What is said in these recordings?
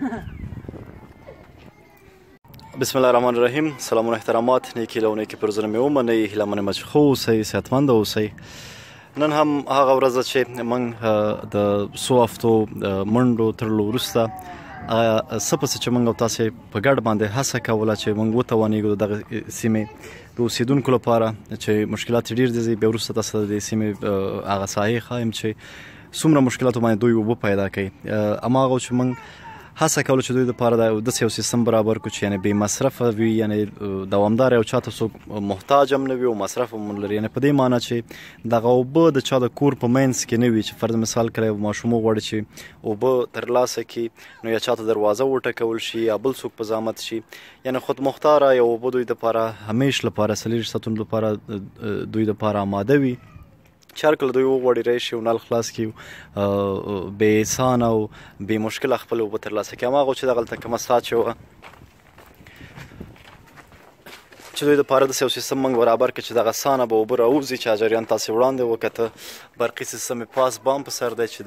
بسم الله الرحمن الرحیم. سلامونه، احترامات، نیکی له نیکی پر زړه مې ومنئ. هیله من یم چې ښه اوسئ، صحتمند اوسئ. نن هم هغه ورځ ده چې موږ د څو هفتو منډو ترلو وروسته څه په څه چې موږ او تاسې په ګډ باندې هڅه کوله چې موږ وتوانېږو د دغه سیمې د اوسېدونکو لپاره چې مشکلات یې ډېر دي. بیا وروسته تاسو د دې سیمې هغه ساحې ښایم چې څومره مشکلاتو باندې دوی اوبه پیدا کوي. هماغه چې موږ هڅه کوله چې دوی لپاره د داسې یو سیستم برابر کړو چې یعنې بې مصرفه وي، یعنې دوامدار او چاته څوک محتاج هم نه وي او مصرف هم ولري. یعنې په دې معنی چې دغه اوبه د چا د کور په منځ کې نه وي چې فرض مثال کله یو ماشوم وغواړي چې اوبه ترلاسه کړي نو یا چاته دروازه وټکول شي یا بل څوک په زحمت شي. یعنې خودمختاره یو اوبه دوی دپاره همیش لپاره 24 ساعتونو لپاره دوی دپاره آماده وي چې هر کله دوی وغواړي راشي او نل خلاص کړي، بې احسان او بې مشکله خپل اوبه ترلاسه کړي. هماغه چې دغلته کومه ساه چې وه چې دوی دپاره داسې یو سیستم موږ برابر کړ چې دغه ساه نه به اوبه راوځي چې جریان تاسې وړاندې وکته. برقي سیستم یې پاس بام په سر دی چې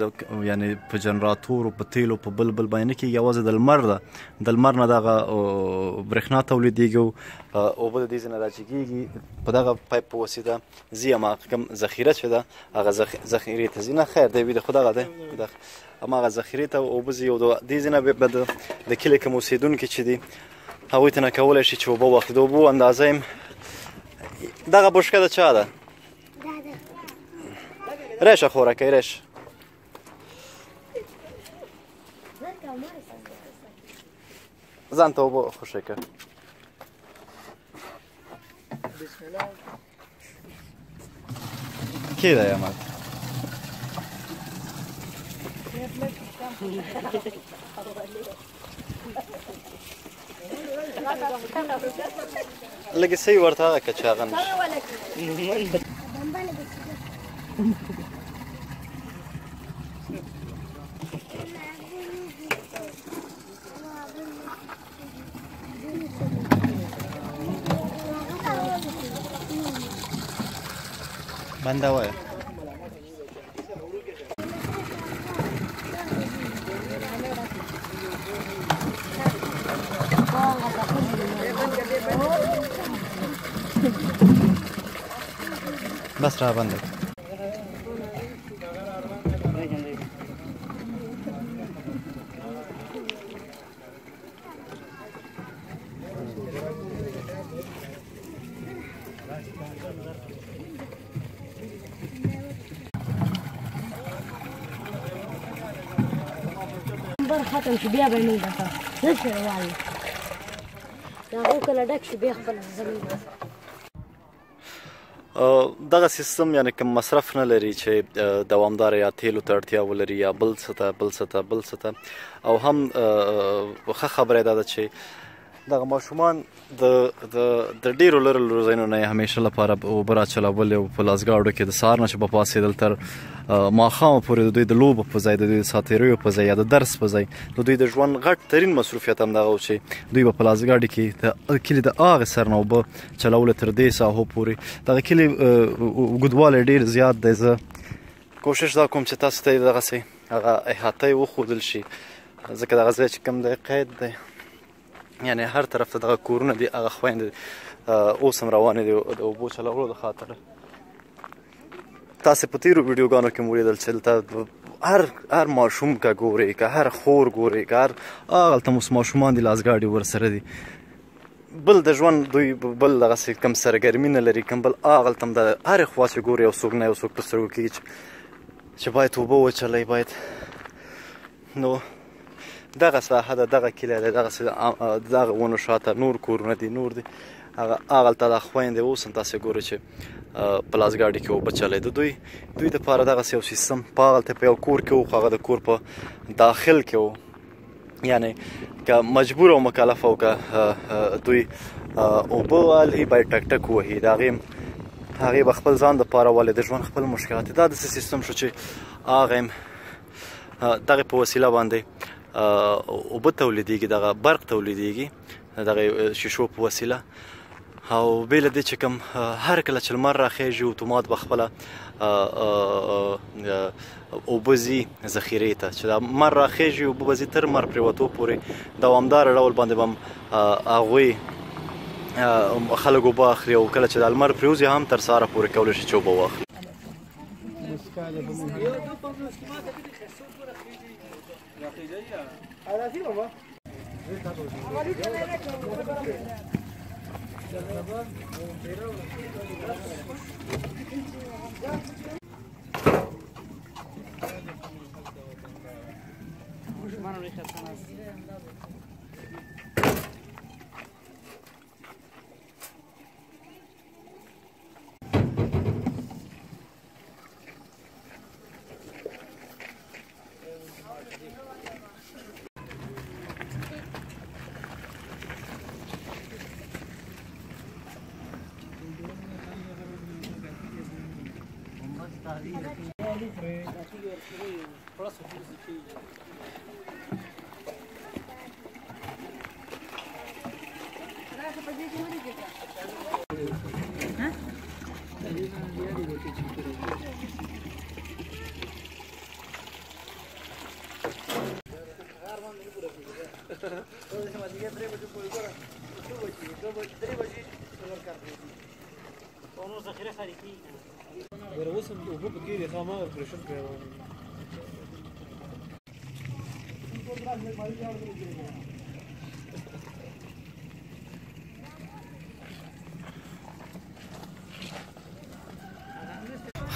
یعنې په جنراتور او په تیلو په بل بل باندې نه کېږي، یوازې د لمر ده، د لمر نه دغه برېښنا تولیدېږي او اوبه د دې ځای نه راجګېږي په دغه پایپ په وسیله ځي. هماغه کوم ذخیره چې ده هغه ذخیرې ته ځي، نه خیر دی وي د خو دغه دی، هماغه ذخیرې ته اوبه ځي. او د دې ځای نه بیا د کلي کوم اوسېدونکي چې دي هغوی ته نه کولی شي چې اوبه واخلي. د اوبو اندازه یې دغه بوشکه د چا ده؟ راشه خورکۍ راشه. ځان ته اوبه خوشې کړه. کېده یم لږ صحیح ورته هغه که چې هغه نه شي. بنده وایه. بس را بنده. ختم شي بیا به موږ درته څه وایو. هغه کله ډک شي بیا خپل زموږ دغه سیستم یعنی کوم مصرف نه لري چې دوامدار یا تیلو ته اړتیا ولري یا بل څه ته بل څه ته بل څه ته. او هم ښه خبره دا ده چې دغه ماشومان د د د ډېرو لرو لرو ځایونو نه یې همیشه لپاره اوبه راچلولې او په لاسګاډو کې د سهار نه چې به پاڅېدل تر ماښامه پورې د دوی د لوبو په ځای، د دوی د ساتېریو په ځای یا د درس په ځای د دوی د ژوند غټ ترین مصروفیت هم دغه و چې دوی به په لاسګاډي کې د کلي د هغې سر نه اوبه چلولې تر دې ساحو پورې. دغه کلي اوږدوالی ډېر زیات دی. زه کوشش دا کوم چې تاسو ته یې دغسې هغه احاطه یې وښودل شي، ځکه دغه ځای چې کوم دی قید دی، یعنې هر طرف ته دغه کورونه دي، هغه خویندې اوس هم روانې دي د اوبو چلولو د خاطره. تاسې په تېرو ویډیوګانو کې مو ولیدل چې دلته هر ماشوم که ګورئ، که هر خور ګورئ، که هر هغلته اوس ماشومان دي لاسګاډي ورسره دي. بل د ژوند دوی بل دغسې کوم سرګرمي نه لري، کوم بل هغلته هم د هرې خوا چې ګورئ یو څوک نه یو څوک په سترګو کېږي چې باید اوبه وچلوي باید. نو دغه ساحه ده، دغه کلی دی، دغسې دغه ونو شاته نور کورونه دي، نور دي. هغه هغلته دا خویندې اوس هم تاسې ګورئ چې په لاسګاډي کې اوبه چلوي. د دوی دپاره دغسې یو سیستم په هغلته په یو کور کې و، خو هغه د کور په داخل کې و، یعنې که مجبور او مکلف او که دوی اوبه والي باید ټک ټک ووهي، د هغې به خپل ځان دپاره والي د ژوند خپل مشکلات. دا داسې سیستم شو چې هغه دغې په وسیله باندې اوبه تولیدېږي، دغه برق تولیدېږي دغه شیشو په وسیله. او بې له دې چې کوم هر کله چې لمر راخېژي اتومات به خپله اوبه ځي ذخیرې ته، چې دا لمر راخېژي اوبه به ځي تر لمر پرېوتو پورې دوامداره ډول باندې به هم هغوی خلک اوبه اخلي، او کله چې دا لمر پرېوځي هم تر سهاره پورې کولی شي چې اوبه واخلي.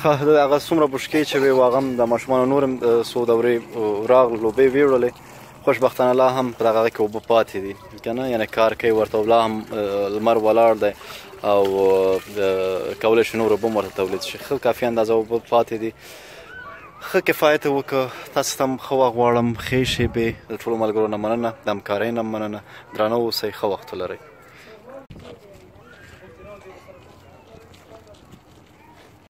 هغه څومره بشکې چې وې هغه هم د ماشومانو نور هم څو دورې راغلو لوبې ویوړلې. خوشبختانه لا هم په دغه کې اوبه پاتې دي که نه، یعنې کار کوي ورته، لا هم لمر ولاړ دی او کولی شي نور اوبه هم ورته تولید شي. ښه کافي اندازه اوبه پاتې دي، ښه کفایت یې وکړ. تاسو ته هم ښه وخت غواړم، ښې شېبې. د ټولو ملګرو نه مننه، د همکارۍ نه مننه. درانه اوسئ، ښه وخت ولرئ.